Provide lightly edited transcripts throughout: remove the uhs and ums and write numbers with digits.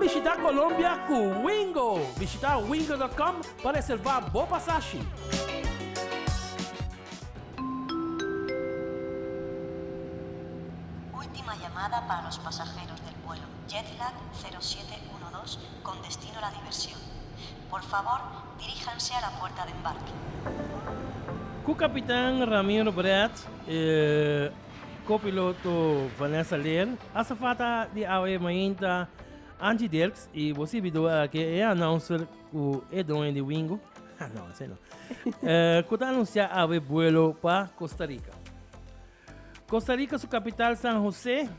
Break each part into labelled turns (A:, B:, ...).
A: bishita Colombia ku Wingo! Bishita wingo.com pa reserva bo pasashi.
B: Última llamada para los pasajeros del vuelo Jetlag 0712 con destino a La Diversión. Por favor, diríjanse a la puerta de embarque.
A: Ku kapitan Ramiro Brett, e kopiloto Vanessa Leer, azafata di awe mainta Angie Dirks i bo sirbidor aki e announcer ku e doño di Wingo, no esei no, ku ta anunsiá awe buelo pa Costa Rica. Costa Rica su kapital San Jose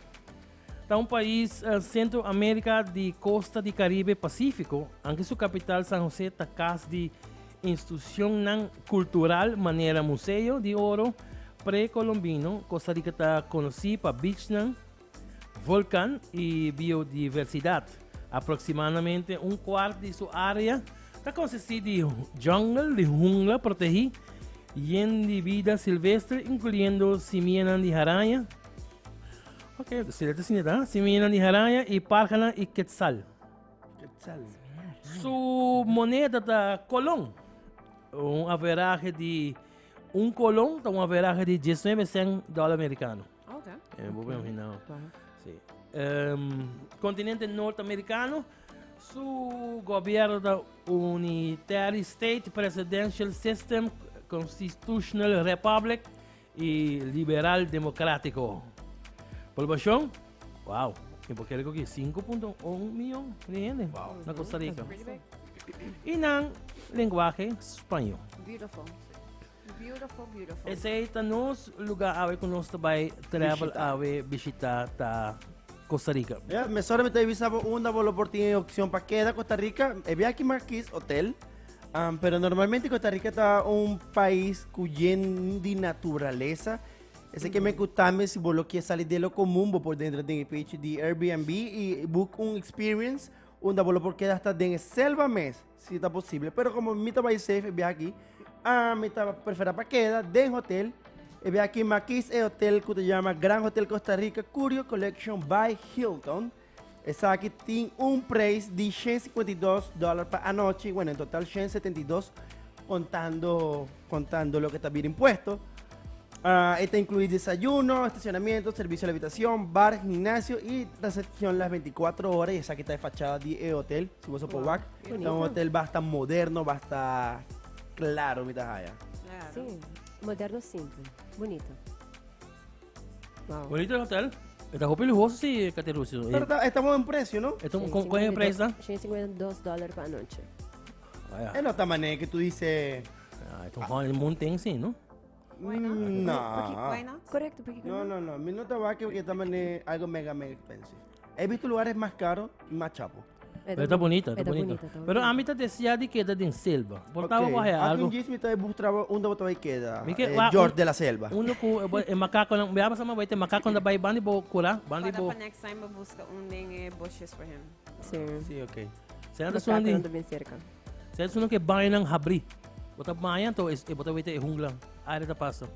A: ta un pais Sentro Amerika di kosta di Karibe Pasífiko, anke su kapital San Jose ta kas di institushonnan kultural manera Museo di Oro Prekolombino. Costa Rica ta konosí pa beachnan, volkan i biodiversidat. Aproksimadamente un kuart di su área ta konsistí di jungle di jungla protegí yen di bida silvestre, inkluyendo simianan di haraña, ok, sila ta siña ta, simianan di haraña i parhanan i quetzal.
C: Quetzal.
A: Su moneda ta kolon. Un averahe di un kolon ta un averahe di 19 cent dòler merikano.
D: Ok.
A: Eh, bo por imaginá. Sí. Ehm, continente norteamericano, su gobierno ta Unitary State Presidential System, Constitutional Republic y Liberal Democrático. Población, wow, y por qué aquí 5.1 millón de gente
C: Wow.
A: na Costa Rica. Y nan lenguaje español.
D: Beautiful. Beautiful, beautiful.
A: Esey ta nos lugar awe ku nos ta bai travel
C: Bishita.
A: awe bishita ta Costa Rica.
C: Ja, mesora mi ta avisa bo unda bo lo por tin e opcion pa keda Costa Rica. E biaha aki Marquis Hotel. Um, pero normalmente Costa Rica ta un pais cu yen di naturaleza. Ese que me cu tambe si bo lo kier sali de lo común, bo por dentro den e page di Airbnb y book un experience unda bo lo por keda hasta den e selva mes. Si ta posible. Pero como mi ta bai safe e biaha aki, ah, mi ta prefera pa keda den hotel. E biaha aki Makis e hotel ku ta yama Gran Hotel Costa Rica Curio Collection by Hilton. Esaki tin un prijs di 152 dòler pa anochi. Bueno, en total 172 contando, contando lo que ta bira impuesto. Ah, e ta inclui desayuno, estacionamiento, servicio a la habitación, bar, gimnasio y recepción las 24 horas. Y esaki ta e fachada di e hotel, si boso por wak. Ta un hotel basta moderno, basta claro, mi ta haya.
D: Claro.
E: Sí, moderno simple, bonito. Wow.
A: Bonito el hotel. E ta hopi lujoso si, Cateruzzi.
C: Pero ta, está buen precio, no?
A: E ta
E: Sí,
A: con, con e prijs ta?
E: 152 dólar pa anoche.
A: Ah,
C: E no ta manera que tú dices...
A: Ah, e ta un montén si, no?
D: Why not?
C: No.
D: Why not?
E: Correcto, porque
C: No, no, no. Mi no ta wak que ta manera algo mega, mega expensive. He visto lugares más caros y más chapo.
A: Pero ta bonita, ta bonita. Pero ami ta desea di keda den selva. Por ta
C: Ok.
A: wahe
C: Aki
A: algo.
C: un djis mi ta bustra unda bo ta bai keda.
A: Mi ke
C: Eh,
A: wa-
C: George de la Selva.
A: Uno ku e makakonan, mi a pasa ma bai te makakonan ta bai bandi bo kura, bandi
D: Para
A: bo.
D: pa next time bo busca un den e bushes for him.
E: Sí.
C: Sí, ok.
A: Sena ta suna di,
E: Makakonan ta bien cerca.
A: sena ta suna ku e bañonan habrí. Bo ta baña anto e bo ta weta e jungla, aire ta pasa.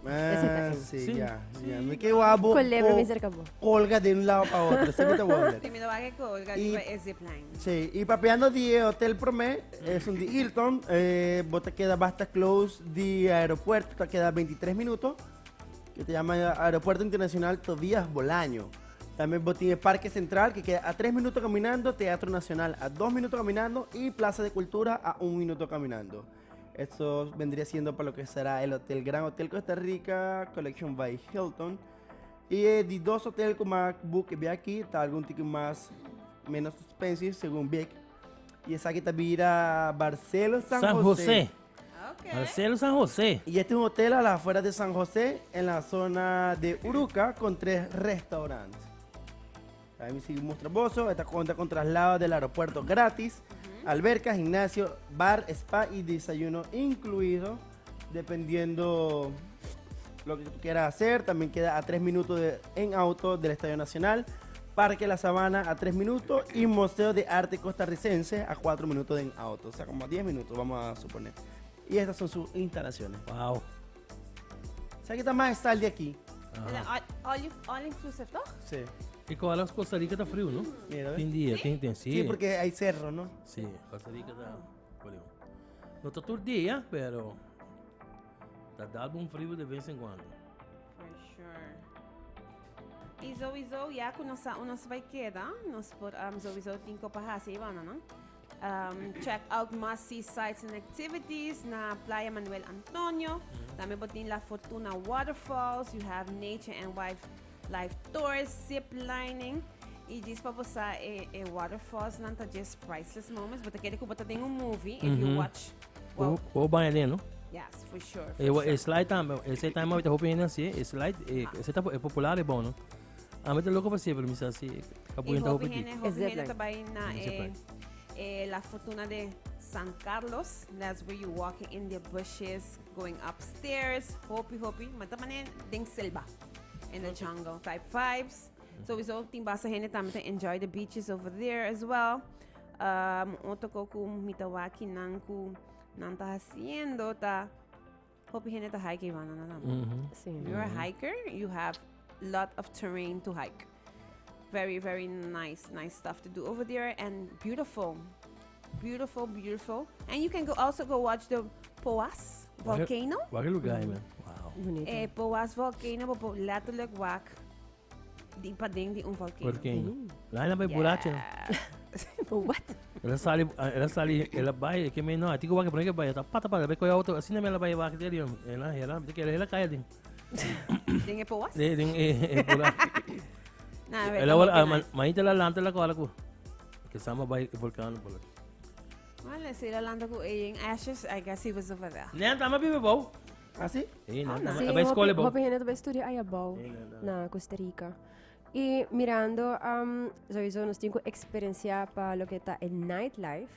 C: Ah,
E: Sí.
C: sí, ya, ya. Mi ke wabo
E: Colebra
C: ko-
E: bien cerca bo.
C: colga de un lado pa otro. Esei mi ta wonder.
D: Sí, mi no wak colga
C: Y-
D: riba e zipline.
C: Sí, y papiando di e Hotel Promé, es un di Hilton, eh, bo ta queda basta close di aeropuerto, ta queda 23 minutos, que te llama Aeropuerto Internacional Tobías Bolaño. También bo tin e Parque Central, que queda a 3 minutos caminando, Teatro Nacional a 2 minutos caminando y Plaza de Cultura a 1 minuto caminando. Esto vendría siendo para lo que será el Hotel Gran Hotel Costa Rica, Collection by Hilton. Y eh, di dos hotel como book que aquí, está algún ticket más menos expensive según Vic. Y esa aquí también a Barcelo San,
A: San José.
D: Ok.
A: Marcelo San José.
C: Y este es un hotel a las afueras de San José, en la zona de Uruca, con tres restaurantes. Ahí me sigue muestra bozo. Esta cuenta con traslado del aeropuerto gratis, alberca, gimnasio, bar, spa y desayuno incluido, dependiendo lo que tú quieras hacer. También queda a tres minutos de- en auto del Estadio Nacional, Parque La Sabana a tres minutos y Museo de Arte Costarricense a cuatro minutos en auto. O sea, como a 10 minutos, vamos a suponer. Y estas son sus instalaciones.
A: Wow.
C: O sea, que está más sal de aquí.
D: All, all inclusive, toch?
C: Sí.
A: Y con las Costa Rica está frío, ¿no?
C: Mira,
A: Tin dia, tin, tin, sí.
C: Sí, porque hay cerro, ¿no?
A: Sí, Costa Rica está frío. No está todo el día, pero está dando un frío de vez en cuando.
D: For sure. Y sowieso, ya cu nos nos bay keda, nos por sowieso tin cu pa haci, Ivana, no? Check out must-see sites and activities na Playa Manuel Antonio. Tambe bo tin La Fortuna Waterfalls. You have nature and wildlife tours, zip lining. Y djis pa bo sa e, e waterfalls nan ta just priceless moments. Bo ta kere cu bo ta den un movie if you watch. Well,
A: Bo baña den, no?
D: Yes, for sure. For
A: E,
D: sure.
A: e slide tambe, ese time ahorita hopi hende así, e slide, e, ese ta e popular e bon, no? A mi ta loco pa siempre, mi sa si
D: Y
A: kabuin ta
D: hopi
A: hopi
D: hende,
A: dik.
D: hopi
E: zipline.
D: hende ta bay na
A: E
D: e,
A: zipline.
D: e La Fortuna de San Carlos. That's where you walking in the bushes, going upstairs. Hopi, hopi. Maar ta mane den selva. In the jungle type vibes. Sowieso tin basta hende tambe ta enjoy the beaches over there as well. Otro ko ku mi ta wak nan ku nan ta haciendo ta hopi hende ta hike Ivana na nan.
E: Sí.
D: You're a hiker, you have lot of terrain to hike. Very, very nice, nice stuff to do over there and beautiful. Beautiful, beautiful. And you can go also go watch the Poas volcano.
A: Wak e lugar, man. Wow.
E: Bunita.
D: Poas volcano, bo por letterlijk wak di paden di un volcano.
A: Volcano. Laina bay burache.
E: What?
A: El a sali, el a sali, el a bay, ke me no, ati ko wak que bay, ta pata pata, bay ko auto, asina me la bay wak deri, el a, el a, ke el a cai den.
D: Den e Poas?
A: Den e burache.
D: Nah,
A: El a wala, maita la lanta la ko ku. Ke sama bay volcano por.
D: Well, si el a lanta ku e ashes, I guess he was over there.
A: Nen, tama bibe bou.
C: Ah, sí?
A: Eh, nen, tama,
E: Sí,
A: bay escola bou.
E: hopi hende ta bay studia aya bou na Costa Rica. Y mirando, sowieso nos tin cu experiencia pa loke ta e nightlife.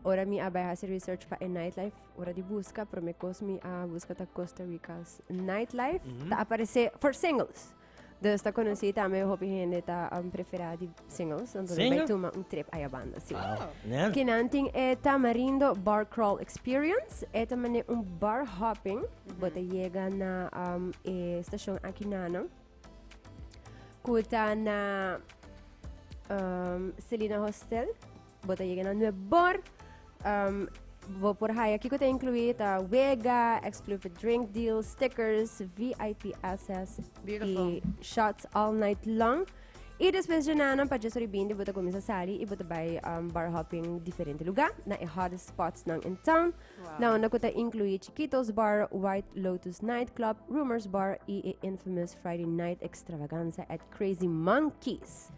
E: Ora mi a bay haci research pa e nightlife, ora di busca, prome cos mi a busca ta Costa Rica's nightlife. Ta aparece for singles. Dus ta conoci tambe hopi hende ta prefera di singles. Anto nan bay
A: Single?
E: tuma un trip aya banda, si.
A: Wow. Nen.
E: Kinan tin e Tamarindo Bar Crawl Experience. E ta mane un bar hopping. Bo ta yega na e station Akinano, ku ta na Selina Hostel. Bo ta yega na Nuebor. Bo por haya kiko ta inclui ta wega, exclusive drink deals, stickers, VIP access
D: Beautiful.
E: y shots all night long. Y despues dje pa djes ori 20 bo ta cuminsa sali y bo ta bay bar hopping diferente lugar na e hottest spots nan in town. Na unda ku ta inclui Chiquitos Bar, White Lotus Nightclub, Rumors Bar y e infamous Friday Night Extravaganza at Crazy Monkeys.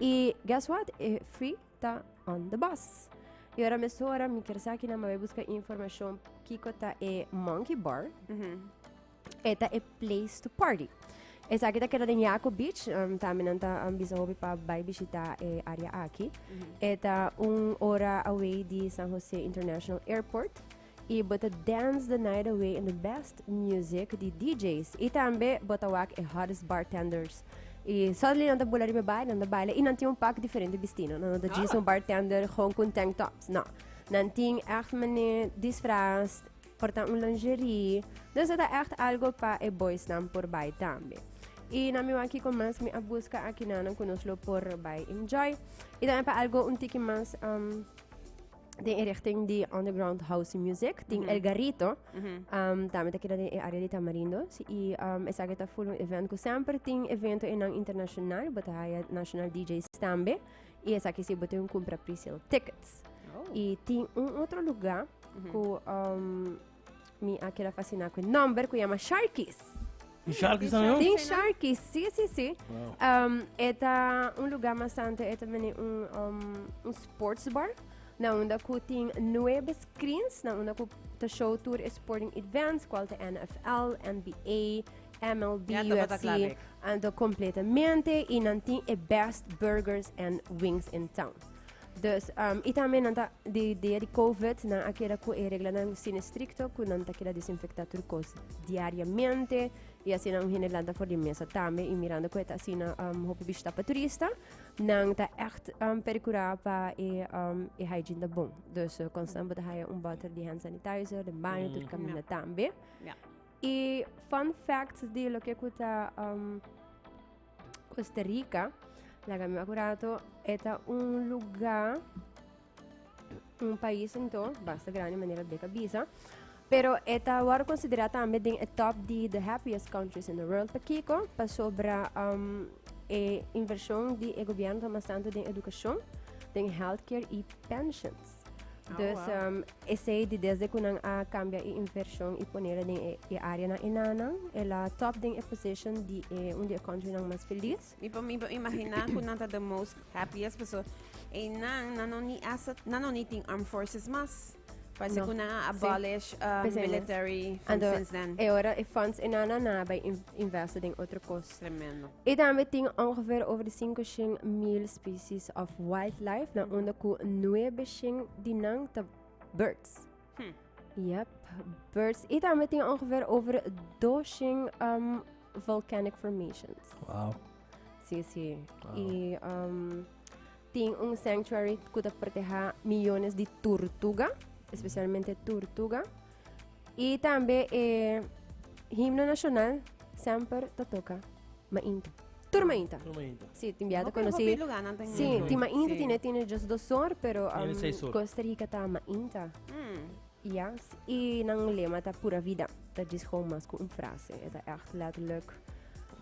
E: Y guess what? E free ta on the bus. Y ora mesora mi kier sa kinan bay busca informacion kiko ta e Monkey Bar. E ta e place to party. Esaki ta keda den Jaco Beach, tambe nan ta bisa hopi pa bay bishita e area aki. E ta un ora away di San Jose International Airport. Y bo ta dance the night away in the best music di DJs. Y tambe bo ta wak e hottest bartenders. Y suddenly nan ta bula riba e bar, nan ta baila y nan tin un pak diferente bisti. No, nan no ta djis un bartender gewoon cu tank tops. No. Nan tin echt mane disfraz, por ta un lingerie. Dus e ta echt algo pa e boysnan por bay tambe. Y na mi wak kico mas mi a busca aki nan cu nos lo por bay enjoy. Y tambe pa algo un tiki mas den e richting di underground house music. Tin El Garrito. Tambe ta keda den e area di Tamarindo. Y esaki ta full un event cu semper tin evento enan internacional. Bo ta haya national DJs tambe. Y esaki si bo tin cumpra pre-sale tickets. Y tin un otro lugar cu mi a keda fascina cu e nomber cu yama Sharkies.
A: Tin Sharkies tambe?
E: Tin Sharkies, sí. E ta un lugar bastante, e ta mane un sports bar, na unda cu tin nuebe screens, na unda cu ta show tur e sporting events, cual ta NFL, NBA, MLB,
D: Ja, tabata
E: UFC,
D: klaar.
E: Anto completamente, y nan tin e best burgers and wings in town. Dus, y tambe nan ta, di dia di COVID, nan a keda cu e reglanan sin estricto, cu nan ta keda desinfecta tur cos diariamente, y asina un hende lanta for di mesa tambe, y mirando cu e ta asina hopi bishita pa turista, nan ta echt percura pa e hygiene ta bon. Dus, constant bo ta haya un boter di hand sanitizer, den baño, tur caminda tambe. Y fun facts di loke cu ta um, Costa Rica, laga mi acurato, e ta un lugar, un pais anto, basta grandi manera Beca bisa, pero e ta word considera tambe den e top di the happiest countries in the world. Pakiko? Pasobra um, e inversion di e gobierno ta mas tanto den educacion, den healthcare y pensions.
D: Oh,
E: Dus
D: wow.
E: esey di desde cu nan a cambia e inversion y ponela den e, e areanan enanan, el a top den e position di e un di e countrynan mas feliz.
D: Mi por mi por imagina cu nan ta the most happiest paso einan nan no ni asa nan no ni tin armed forces mas. Parece
E: No.
D: cu nan a
E: Sí.
D: abolish
E: Pesey mes.
D: military from
E: Anto
D: since then.
E: e ora e funds enanan nan a bay investe den otro cos.
D: Tremendo.
E: Y tambe tin ongeveer over di 500 mil species of wildlife, na unda cu 900 di nan ta birds. Yep, birds. Y tambe tin ongeveer over 200 volcanic formations.
A: Wow.
E: Sí, sí.
A: Wow.
E: Y tin un sanctuary cu ta proteha millones di tortuga, especialmente tortuga. Y tambe e himno nacional semper ta toca mainta. Tur mainta.
A: Tur mainta.
E: Sí, tin biaha ta
D: Hopi-
E: conoci.
D: hopi lugar nan tin
E: Sí,
D: himno.
E: tin mainta,
D: Sí.
E: tiene, tiene just dos or, pero,
A: Tiene seis or.
E: Costa Rica ta mainta. Yes, y nan lema ta pura vida. Ta djis gewoon mas cu un frase. E ta echt letterlijk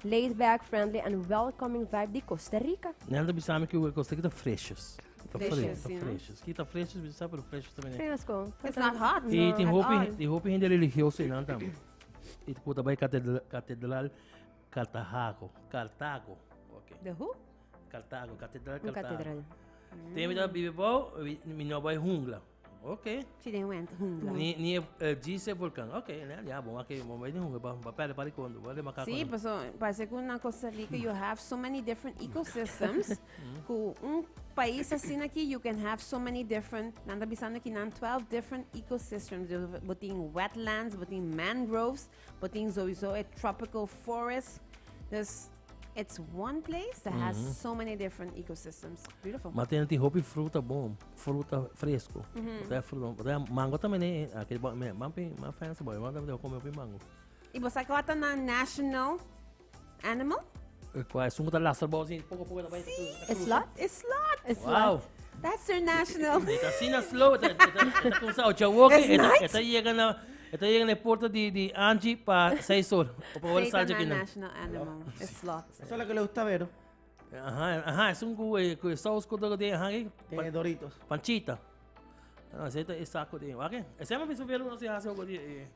E: laid back, friendly and welcoming vibe di Costa Rica.
A: Nan ta bisa mi cu Costa Rica ta freshes. Ta
D: Freshes,
A: freshes, ta
D: sí, no?
A: freshes. Ki ta freshes, bisa, pero freshes también.
E: Fresco.
D: It's not hot.
A: Y tin
D: At
A: hopi,
D: all.
A: tin hopi hende religioso einan tambe. Y cu ta bay catedral Cartago, Cartago. Okay.
D: The who?
A: Cartago, catedral
E: Un
A: Cartago.
E: catedral.
A: Tin mi ta bibi bou, mi no bay jungla. Ok.
D: Si den went jungla.
A: Ni, ni e, eh, djis e volcán. Ok, ne, ya, bon, ok, bon, bai den jungla, pa, pa perde pari kondo, pa de macaco.
D: Sí, paso, parece que na Costa Rica you have so many different ecosystems. Ku un pais asina aki you can have so many different, nan ta bisando ki nan 12 different ecosystems. Bo tin wetlands, bo tin mangroves, bo tin sowieso e tropical forest. Dus It's one place that has so many different ecosystems. Beautiful.
A: Ma tin tin hopi fruta bon, fruta fresco. Mm -hmm. Fruta, fruta, mango tambe ne, aquel bo, me, man pi, man fancy boy, man tambe come hopi mango.
D: Y bo sa cuál ta na national animal?
A: Cuál es un ta lastra bo así, poco poco ta bay.
E: E slot?
D: E slot.
E: E slot.
A: Wow.
D: That's their national.
A: E ta asina slow, e ta, e ta, e ta kumsa ocha woke,
D: It's
A: e ta,
D: nice.
A: e ta yega na, e ta yega na e porta di, di Angie pa seis or. O pa ora
D: Satan
A: salja
D: na
A: kinan.
D: national animal. E slot.
C: Eso es lo que le gusta a Vero.
A: Aha, aha, es un ku, eh, ku e saus ku de, aha, eh,
C: Tiene Doritos.
A: Panchita. No, ese ta e saco de, wak, ese ma biso Vero no se hace algo di, eh.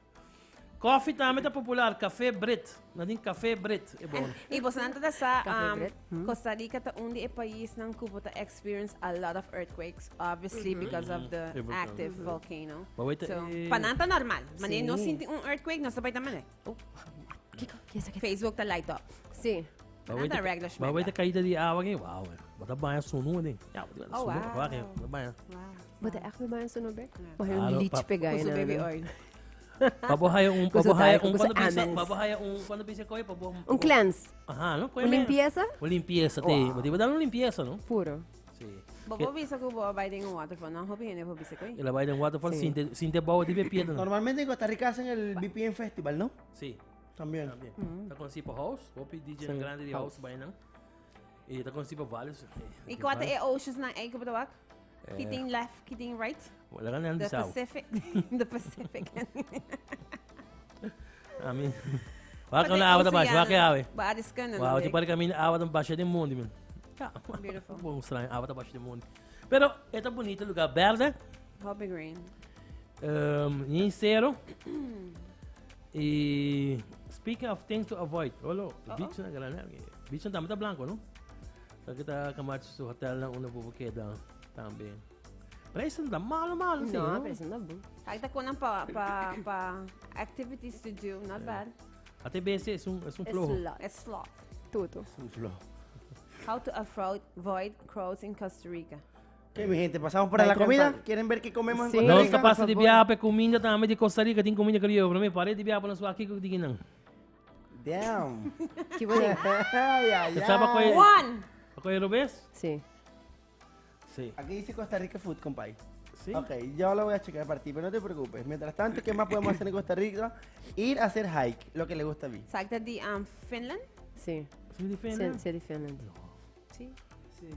A: Koffie tambe ta popular, Café Brit. Nan tin Café Brit, e bon.
D: Y boso nan ta sa,
E: Café Brit,
D: Costa Rica ta un di e paisnan cu bo ta experience a lot of earthquakes, obviously because of the
A: E volcan.
D: active volcano.
A: Ma wait,
D: So,
A: eh,
D: pa nan ta normal. Mane no
E: Sí.
D: sinti un earthquake, nos ta bay ta mane. Oh,
E: Kiko, ki esaki?
D: Facebook ta light up.
E: Sí.
A: Ma
D: Nan
A: wait,
D: ta regular
A: ma wait
D: schmecka.
A: caída di awa aki, wow, eh. Bo ta baña sunu aden. Ja, bo ta
D: Oh,
A: sunu,
D: wow.
A: wak, eh, bo ta baña.
D: Wow.
E: Bo ta echt bij sunu bek?
D: Ja.
E: Bo hay un
A: Claro,
E: leech pega
D: Cu su
E: in
D: baby oil.
A: Pa bo haya un, pa
E: Cu
A: bo
E: su
A: haya
E: talco,
A: un,
E: cu su
A: cuando bisa,
E: amens.
A: pa bo haya un, cuando bisa coy, pa bo
E: Un cleanse.
A: Aha, no? Coy
E: Un
A: me-
E: limpieza.
A: Un limpieza, te. Bo te dar un limpieza, no?
E: Puro.
A: Sí.
D: Bo por bisa cu bo a bay den un waterfall, no? Hopi hende por bisa coy.
A: El a bay den waterfall
E: Sí.
A: sin te, sin te bouw di be piedra. no?
C: Normalmente en Costa Rica hacen el BPM Festival, ¿no?
A: Sí.
C: También.
A: También. Ta conocí pa house, hopi DJ
E: Sí,
A: grande di house
E: house.
A: bay nan. Y ta conocí pa varios.
D: Y cua ta e oceans nan ey cu bo ta wak? Ki tin left, ki tin right?
A: Laga nan
D: The
A: bisao.
D: Pacific. The Pacific.
A: Ami. Wak na awa ta baixo, wak awe.
D: Ba discana.
A: Wow, te pare caminho awa ta baixo de mundo, man. Ja,
D: Beautiful.
A: Bom estranho, awa ta baixo de mundo. Pero eta bonito lugar verde.
D: Hobby green.
A: Um, cero. Y speaking of things to avoid, olo, beach na gala na. Beach na tambe ta blanco, no? Sa kita Camacho su hotel na una bobo queda tambe. Prijzen ta malo malo, sí,
E: No,
A: no?
E: prijzen ta bon.
D: Ahí ta con pa pa pa activities to do, not bad.
A: ATBC es un es un flojo.
E: Slot.
D: Es slot.
E: Tutu.
C: Es un flojo.
D: How to avoid crowds in Costa Rica.
C: Ok, mi gente, pasamos para
E: Vai
C: la comida.
E: trampando.
C: ¿Quieren ver qué comemos en
E: Sí.
C: Costa
A: Nos
C: Rica?
A: ta pasa
E: por
A: di
E: favor.
A: biaha pa cuminda tambe di Costa Rica. Tin cuminda crioyo. Pero mi pare di biaha pa nos wak kico di kinan.
C: Damn.
E: Ki bo den?
C: Ay, ay,
A: Te sabe
C: ay.
A: cuál-
D: One!
A: Pa coge robes?
E: Sí.
A: Sí.
C: Aquí dice Costa Rica Food, compay.
A: Sí.
C: Ok, yo lo voy a checar para ti, pero no te preocupes. Mientras tanto, ¿qué más podemos hacer en Costa Rica? Ir a hacer hike, lo que le gusta a mí.
D: Esaki ta di um, Finland?
E: Sí.
A: Sí, di Finland?
E: Sí, di Finland.
D: Sí.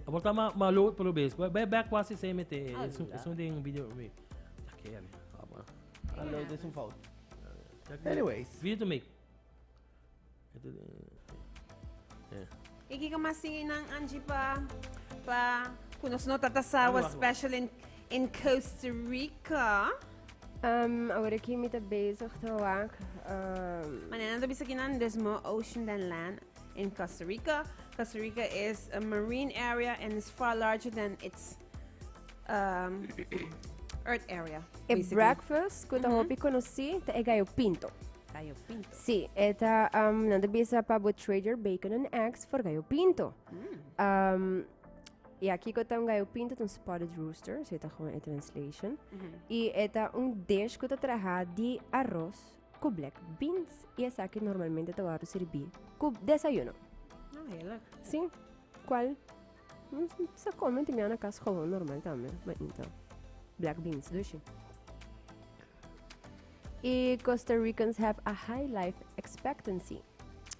A: A volta ma ma lo pero bes. Bai back quasi same te. Es un es un ding video me. Ya kere. Ah, bueno.
C: Aló, es un fout. Anyways.
A: Video to make.
D: Y kiko mas tin einan Angie pa pa ku nos no tata sa was special in in Costa Rica?
E: Um, awor aki mi ta bezig te wak. Um,
D: Manera ta bisa kinan there's more ocean than land in Costa Rica. Costa Rica is a marine area and is far larger than its um, earth area.
E: E
D: basically.
E: breakfast ku ta hopi konosí ta e gallo pinto.
D: Gallo pinto.
E: Sí, e ta, um, nan ta bisa pa bo trade your bacon and eggs for gallo pinto. Um, ja, kiko ta un gallo pinto? Ta un spotted rooster, so e ta gewoon e translation. I e ta un dish ku ta traha di arroz ku black beans. I esaki normalmente ta wòrdu sirbí ku desayuno.
D: Ah, heerlijk.
E: Sí, kual sa kome tin na kas gewoon normal tambe, ma inta black beans dushi. Y Costa Ricans have a high life expectancy.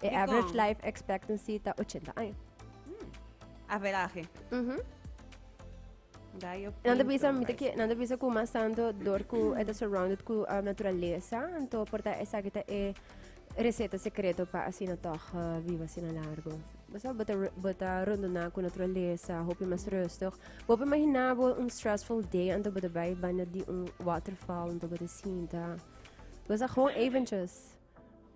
E: E average life expectancy ta 80 aña.
D: Averaje. Gallo
E: Nan ta
D: pinto
E: bisa, mi ta
D: rice.
E: ke, nan ta bisa ku mas tanto dor ku e ta surrounded ku um, naturalesa, anto por ta esaki ta e receta secreto pa asina toch uh, biba asina largo. Bo sa, bo ta, bo ta rondona ku naturalesa, hopi mas rustig. Bo por imagina bo un stressful day, anto bo ta bai banda di un waterfall, anto bo ta sinta. Bo sa gewoon eventjes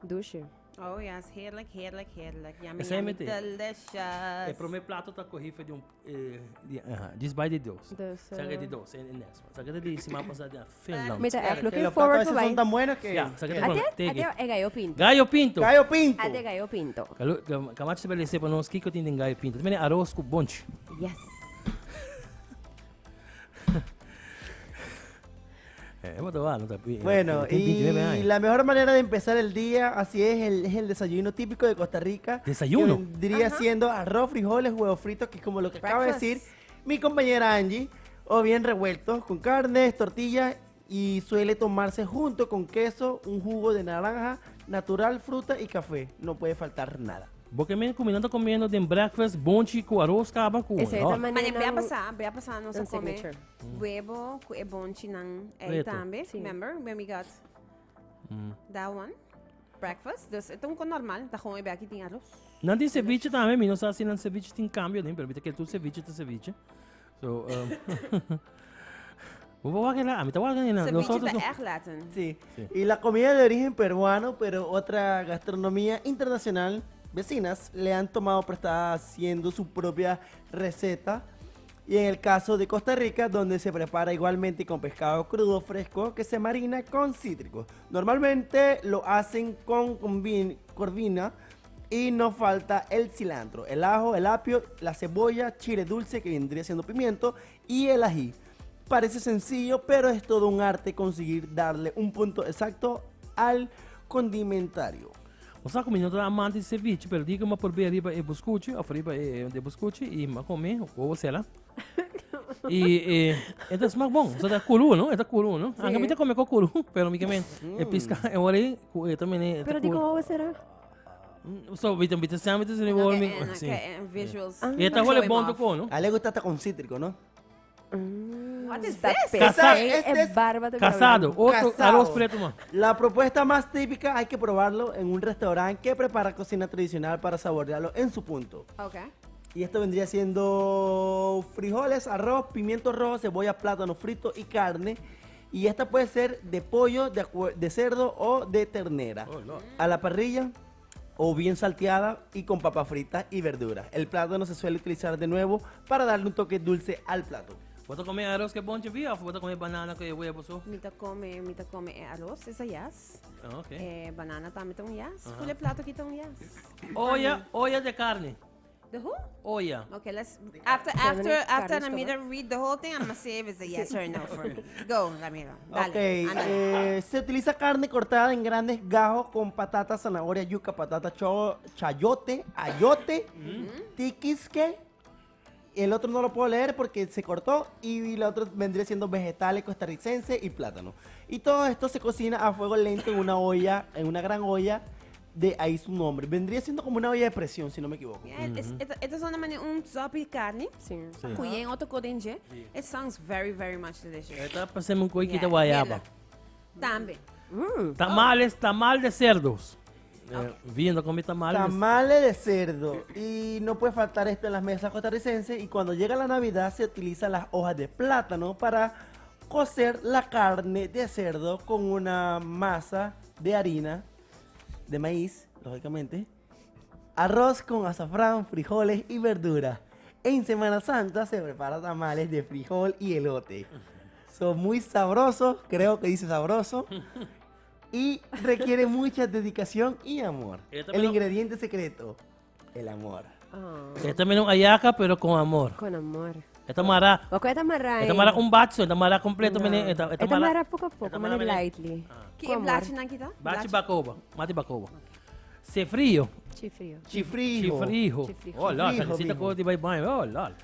E: douche.
D: Oh yes, heerlijk, heerlijk, heerlijk. Yummy,
A: Esei
D: yummy,
A: mete.
D: delicious.
A: E prome plato ta kohi fe di un eh, di, aha, dis bai di dos.
E: Dus,
A: Sa ke di dos, en en next one. Sa ke di siman pasa di Finland.
E: Mi ta echt
C: Que
E: looking
C: los platos
E: forward
C: a veces
E: to
C: son
E: bai.
C: tan buenos que...
A: Ja, sa ke
C: que-
A: ta
E: Ate,
A: Teki.
E: ate e gallo pinto.
A: Gallo pinto.
C: Gallo pinto.
E: Ate gallo pinto.
A: Kalu, Camacho se belese pa nos kiko tin den gallo pinto. Mene arroz ku bonch.
E: Yes.
A: Eh, hemos tomado, no te
C: Bueno, y la mejor manera de empezar el día, así es, el, es el desayuno típico de Costa Rica.
A: ¿Desayuno?
C: Que vendría siendo arroz, frijoles, huevos fritos, que es como lo que acaba de decir
D: Breakfast.
C: mi compañera Angie, o bien revueltos con carnes, tortillas, y suele tomarse junto con queso, un jugo de naranja, natural, fruta y café. No puede faltar nada.
A: Bo ke men ku mi nan ta komiendo den breakfast bonchi ku aros kaba ku
E: Esei
A: no.
E: ta
D: Mane
E: manera
D: bea
E: nan
D: pasa, bea pasa nos a
E: nan
D: come
E: signature.
D: webo ku e bonchi nan ei
A: Preto.
D: tambe.
E: Sí.
D: Remember when we got that one? Breakfast. Dus e ta un ko normal, ta gewoon e bea ki tin aros.
A: Nan tin ceviche tambe, mi no sa si nan ceviche tin cambio den, pero mi ta kere tur ceviche ta ceviche. So, um, bo por wak la, mi ta wak na
D: Ceviche
A: nosotros
D: ta
A: no.
D: echt Latin.
C: Sí.
A: Sí.
C: Y la comida de origen peruano, pero otra gastronomía internacional, vecinas, le han tomado prestada haciendo su propia receta. Y en el caso de Costa Rica, donde se prepara igualmente con pescado crudo fresco que se marina con cítricos. Normalmente lo hacen con corvina y no falta el cilantro, el ajo, el apio, la cebolla, chile dulce que vendría siendo pimiento y el ají. Parece sencillo, pero es todo un arte conseguir darle un punto exacto al condimentario.
A: Bo sa ku mi no ta amante di ceviche, pero di ku mi a por bia riba e buskuchi, of riba e de buskuchi, i mi a come, wowo sela. I e, e ta smak bon. So ta kuru, no? E ta kuru, no? Anke mi ta come ko kuru, pero mi ke men e pisca e ora ei, ku e ta mene, e ta
E: Pero di
A: kuru.
E: kon wowo sera?
A: So, mi ta, mi ta sa, mi ta sali wowo mi,
D: En,
A: si.
D: en visuals.
A: E ta hole bon toko, no?
C: A él le gusta hasta con cítrico, ¿no?
D: What is
E: Está
D: this?
E: pe-
A: Casa-
E: e
C: este es
E: barba ta bira
A: Casado,
E: blanco.
A: otro
C: Casado.
A: arroz preto, man.
C: La propuesta más típica hay que probarlo en un restaurante que prepara cocina tradicional para saborearlo en su punto.
D: Ok.
C: Y esto vendría siendo frijoles, arroz, pimiento rojo, cebolla, plátano frito y carne. Y esta puede ser de pollo, de cerdo o de ternera.
A: Oh, Lord.
C: A la parrilla o bien salteada y con papa frita y verdura. El plátano se suele utilizar de nuevo para darle un toque dulce al plato.
A: Bo ta come arroz cu bonchi via of bo ta come banana cu e webo so?
D: Mi ta come, mi ta come e arroz, esa yes.
A: Ah, ok.
D: E banana tambe ta un yes. Full e plato aki ta un yes.
A: Olla, olla de carne.
D: The who?
A: Olla.
D: Okay, let's after
E: Carne,
D: after after
E: carne
D: Ramiro read the whole thing, I'm gonna say if it's a yes or a no for me. Go, Ramiro. Dale.
C: Ok,
D: ándale.
C: se utiliza carne cortada en grandes gajos con patata, zanahoria, yuca, patata, chayote, ayote, tiquisque. El otro no lo puedo leer porque se cortó. Y el otro vendría siendo vegetales costarricenses y plátano. Y todo esto se cocina a fuego lento en una olla, en una gran olla. De ahí su nombre. Vendría siendo como una olla de presión, si no me equivoco.
D: Yeah, it is una manera un sopi carne.
E: Sí.
A: Sí.
D: Cu yen otro codenje. It sounds very, very much delicious.
A: Esta pasemos un coiquita
D: Yeah,
A: guayaba.
D: heerlijk. Tambe.
A: Tamales, tamal de cerdos. Viendo con mi tamales.
C: Tamales de cerdo. Y no puede faltar esto en las mesas costarricenses. Y cuando llega la Navidad se utilizan las hojas de plátano para cocer la carne de cerdo con una masa de harina de maíz, lógicamente. Arroz con azafrán, frijoles y verdura. En Semana Santa se prepara tamales de frijol y elote. Son muy sabrosos, creo que dice sabroso. Y requiere mucha dedicación y amor.
A: Esta
C: El
A: me lo-
C: ingrediente secreto, el amor.
E: Ah,
A: Esta también un ayaca, pero con amor.
E: con amor.
A: Esta mara,
E: O esta mara.
A: esta mara un bacho, esta mara completo,
E: No.
A: mene, esta,
E: Esta mara poco a poco,
A: esta
E: mara
A: mara, mene.
E: lightly.
D: Ki
E: Con amor.
D: blachi nan kita?
A: Bachi bacoba, mati bacoba. Se frío.
E: Chifrío.
C: Chifrijo.
A: Chifrijo.
E: Chifrijo.
A: Oh, lol,
C: Chifrijo,
A: necesita
C: mijo.
A: cosa de bye bye. Oh, lol.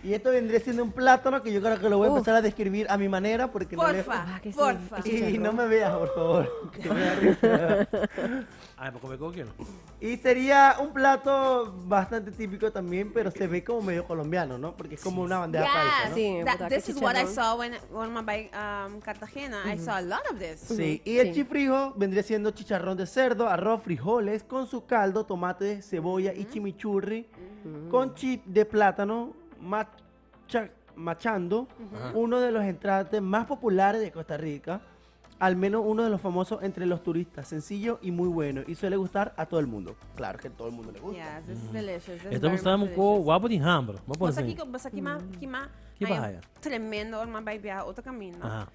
C: Y esto vendría siendo un plátano que yo creo que lo voy a
E: Uf.
C: empezar a describir a mi manera porque no le...
D: Porfa,
E: Ah, que sí.
D: porfa.
C: Y no me veas, por favor. que me da risa.
A: Ay, pues come coquio.
C: Y sería un plato bastante típico también, pero se ve como medio colombiano, ¿no? Porque es como una bandeja paisa, ¿no?
E: Sí,
D: That,
E: botaca
D: this is what I
E: chicharrón.
D: saw when I buy Cartagena. I saw a lot of this.
C: Sí, y el
E: Sí.
C: chifrijo vendría siendo chicharrón de cerdo, arroz, frijoles, con su caldo, tomate, cebolla y chimichurri, con chip de plátano, machando, uno de los entrantes más populares de Costa Rica, al menos uno de los famosos entre los turistas, sencillo y muy bueno, y suele gustar a todo el mundo. Claro que a todo el mundo le gusta.
D: Yes, this is delicious. This is
A: Esta
D: very
A: gustamos
D: much
A: con
D: delicious.
A: guapo de hambre. Vamos a
D: Bos
A: poner
D: aki, bos aki ma, ki ma,
A: Ki
D: ay,
A: bahaya?
D: Tremendo, ma bai biaha otro camino.
A: Aha.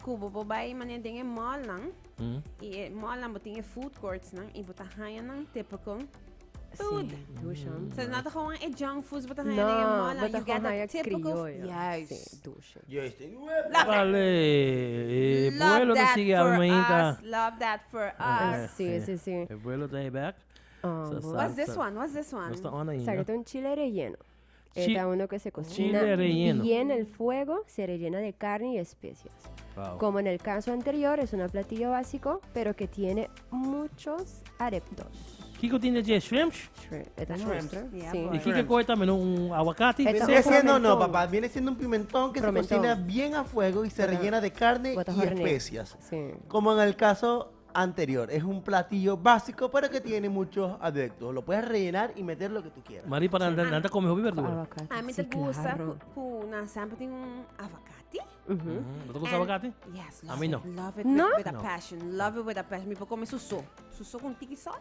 D: Cubo bo bai mane den e mall nan. Y e mall nan bo tin e food courts nan y bo ta haya nan typical food.
E: Sí, dushi.
D: So not gewoon e junk foods bo ta haya den e
E: No,
D: mall nan.
E: bo ta
D: You get
E: gewoon haya
D: the typical
E: criollo.
D: Yes.
E: Sí, dushi.
C: Yo estoy
D: Love that.
A: Vale. Eh,
D: Love
A: vuelo te
D: that
A: sigue
D: for
A: a
D: us. Love that for us.
E: Sí, sí, sí.
A: El vuelo está ahí back.
E: Ah,
A: So,
E: bo.
D: What's this
A: salsa.
D: one? What's this one?
A: No está on ahí.
E: Saca
A: ¿no?
E: un chile relleno. Está uno que se cocina
A: Chile relleno.
E: bien al fuego, se rellena de carne y especias.
A: Wow.
E: Como en el caso anterior, es un platillo básico, pero que tiene muchos adeptos.
A: Kiko tiene je shrimps.
E: Shrimp. Esta es
C: Shrimps.
E: nuestra.
D: Yeah,
E: Sí.
D: boy.
A: Y Kiko coge también un aguacate.
E: Esta-
C: Vendría siendo, no,
E: Pimentón.
C: papá, viene siendo un pimentón que se
E: Pimentón.
C: cocina bien a fuego y se
E: Bota-
C: rellena de carne
E: bota
C: y
E: hornea.
C: especias.
E: Sí.
C: Como en el caso anterior, es un platillo básico, pero que tiene muchos adeptos. Lo puedes rellenar y meter lo que tú quieras.
A: Mari para andar andar come hobby verdura.
E: Aguacate.
D: A mí
E: Sí,
D: te gusta
E: claro.
D: ku na sempre tem um aguacate.
E: Ujú.
A: ¿No te gusta aguacate?
D: Yes,
A: A
D: love
A: mí
D: it.
A: no.
D: Love it
E: ¿No?
D: with a
A: No.
D: passion. Love it with a passion. Mi puedo comer suso. Suso con tiki salt.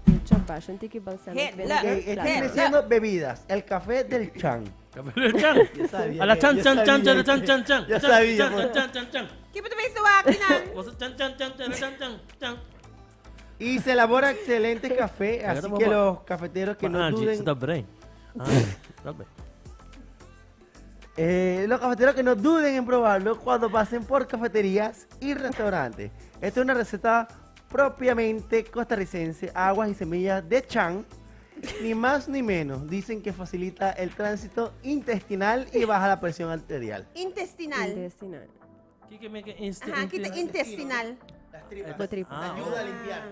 E: Mucho passion, tiki balsamic
D: Hey,
E: vinegar,
D: look.
C: Ok, este
E: plátano.
C: viene siendo bebidas. El café del chan.
A: Café del chan.
C: Yo sabía
A: A la
C: que-
A: chan
C: yo
A: chan chan
C: sabía
A: chan chan
C: que-
A: chan chan.
C: Yo
A: Chan,
C: sabía,
A: Chan
C: pues.
A: chan chan chan.
D: ¿Qué te ves aquí, nan?
A: Vos chan chan chan chan chan chan chan.
C: Y se elabora excelente café, así
A: Pero
C: que
A: papá.
C: los cafeteros que no
A: Angie,
C: duden
A: está brain. Ah, está bien.
C: Los cafeteros que no duden en probarlo cuando pasen por cafeterías y restaurantes. Esta es una receta propiamente costarricense, aguas y semillas de chan, ni más ni menos. Dicen que facilita el tránsito intestinal y baja la presión arterial.
D: Intestinal.
E: Intestinal.
A: Kike me que inst-
D: Ajá, quita intestinal.
C: Las tripas.
E: Bo tripa.
A: Ah,
C: Ayuda a limpiar.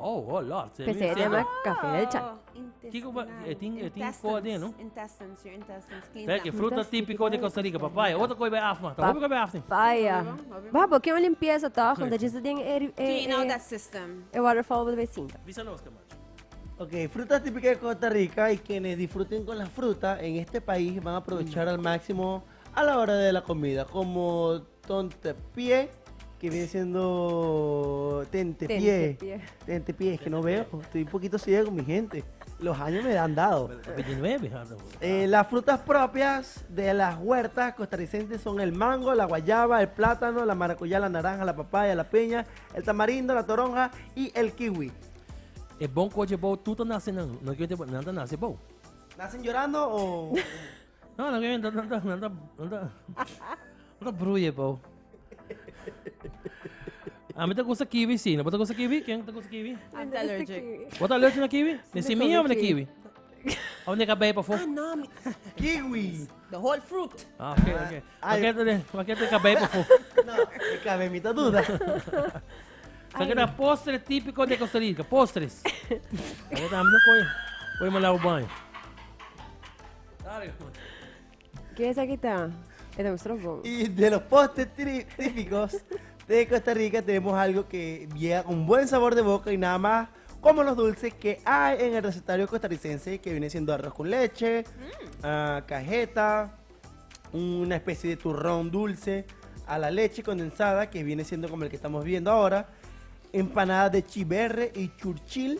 A: Oh, oh, Lord. Se
E: Pues se
A: viene
E: llama café del chan.
D: Oh, intestinal.
A: Kiko, tin code, no?
D: Intestines, your intestines. Clean
A: Ve que
D: them.
A: fruta
E: Frutas
A: típico de
E: típicas de
A: Costa Rica,
E: Costa
A: papaya.
E: Rica.
A: Otro coi bij af, man. Tampoco bij af.
E: Papaya.
D: Obvio,
E: Va, porque uma limpeza, tá? Quando a gente tem
D: Clean out that system.
E: é waterfall de vecina.
A: Vísanos, Camacho.
C: Ok, frutas típicas de Costa Rica y quienes disfruten con la fruta en este país van a aprovechar al máximo a la hora de la comida, como tontepié, que viene siendo tentepié.
E: Tentepié.
C: Tentepié, es que no veo, estoy un poquito ciego, mi gente. Los años me han dado.
A: 29.
C: Las frutas propias de las huertas costarricenses son el mango, la guayaba, el plátano, la maracuyá, la naranja, la papaya, la piña, el tamarindo, la toronja y el kiwi.
A: É bom coche bom, tudo nasce não. Não que nada nasce bom.
C: ¿Nacen llorando o...?
A: Não, não que nada nada nada nada. Nada bruye bom. A mim te gusta kiwi sim, não te gusta kiwi? Quem te gusta kiwi?
D: I'm allergic.
A: What allergic na kiwi? Ne semilla ou na kiwi? Onde ka bay pafó?
D: Ah, no.
C: Kiwi.
D: The whole fruit.
A: Ah, ok, ok.
C: Ay.
A: Pakete te kabay pafó?
C: No, e cabe mi ta duda.
A: Sa que postre típico de Costa Rica, postres. Agora tá, não coi. Coi mandar o banho. Dale.
E: Ke esaki ta? E ta mustra bon.
C: Y de los postres típicos de Costa Rica tenemos algo que llega con buen sabor de boca y nada más como los dulces que hay en el recetario costarricense, que viene siendo arroz con leche, cajeta, una especie de turrón dulce a la leche condensada, que viene siendo como el que estamos viendo ahora, empanadas de chiverre y churchil.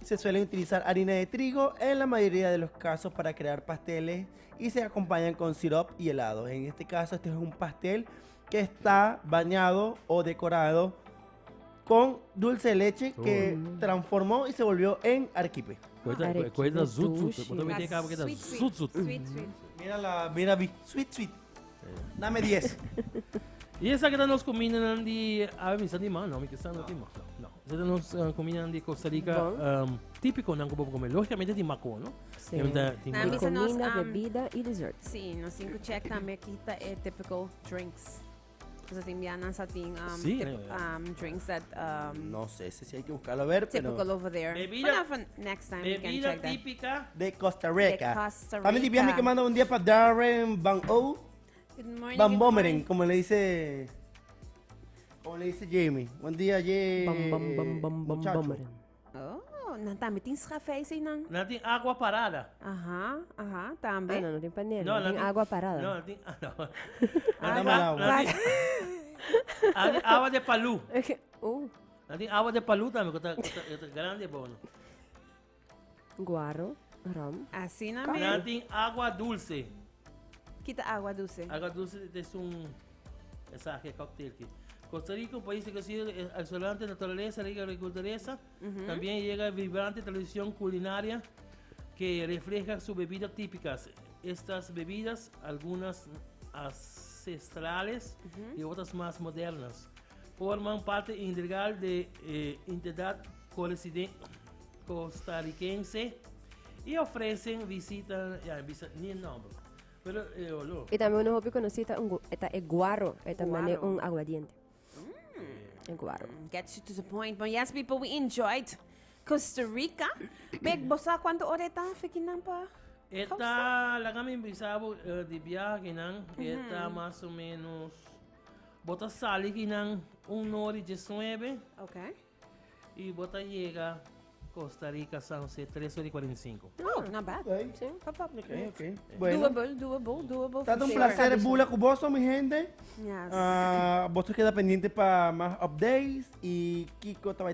C: Se suelen utilizar harina de trigo en la mayoría de los casos para crear pasteles y se acompañan con syrup y helados. En este caso, este es un pastel que está bañado o decorado con dulce de leche que transformó y se volvió en arequipe.
A: Coisa,
E: Arequipe
A: coisa zoet, zoet.
E: dushi.
A: Bota meter cá porque tá
D: Sweet, sweet.
A: zoet, zoet.
D: Sweet, sweet.
C: Mira la, mira, sweet, sweet. Dame 10.
A: Y esaki ta nos cuminda di, a mi sa di man, no, mi sa no di man. No, no. Esaki ta nos cuminda di Costa Rica
E: Bon.
A: Típico nan cu come. Logicamente tin maco, no?
E: Si.
A: Tin
D: Na,
A: maco.
D: mi sa nos,
E: Cuminda, bebida y dessert.
D: Si, nos tin cu check tambe aki ta e typical drinks. Nos tin bianan sa tin drinks that
C: No sé si hay que buscarlo a ver, pero
D: typical over there.
A: Bebida-
D: But for next time we can
A: Bebida
D: check that.
A: típica.
C: De Costa Rica.
D: De Costa
C: También
D: Rica.
C: di que manda un día para Darren Van O.
D: Good morning.
C: Van
D: Good
C: Bomeren,
D: morning.
C: como le dice Jamie. Buen día, Jamie.
E: Bam, bam, bam, bam, bam,
C: Muchacho.
E: bam.
D: Oh, nan tambe tin café einan.
A: Nan tin agua parada.
D: Aha, tambe.
E: Ah, no, no tin panela.
A: No,
E: No, tin
A: nan
E: agua parada.
A: No, tin, ah, no.
C: Dame el agua.
A: Nan tin agua de palú. Nan tin agua de palú tambe, cu ta grandi, bon.
E: Guaro, rom.
D: Asina
A: Nan
D: mes.
A: tin agua dulce.
D: Kita agua dulce?
A: Agua dulce es un esaki cocktail aki. Costa Rica, un país que consigue excelente naturaleza, rica agricultura, también llega vibrante tradición culinaria que refleja sus bebidas típicas. Estas bebidas, algunas ancestrales y otras más modernas, forman parte integral de identidad costarricense y ofrecen visita, ya, visita, ni el nombre, pero lo,
E: Y tambe un hopi conoci ta un ta e guaro, e ta mane
D: Guaro.
E: un aguardiente. E guaro.
D: Gets you to the point. But yes, people, we enjoyed Costa Rica. Big, bo sa cuanto ora ta? Fikinan pa?
A: E ta, laga mi bisa bo di biahe nan, e ta mas o menos, bo ta sali akinan 1 or 19 y bo ta yega Costa Rica, San José, 3 or 45.
D: Oh, not bad.
C: Ok,
E: Si.
D: Pop, pop.
C: ok. Bueno,
D: Doable, doable, doable.
C: tanto
D: for
C: un
D: sure.
C: placer bula cu boso, mi gente.
D: Yes.
C: Ah, boso keda pendiente pa mas updates y Kiko ta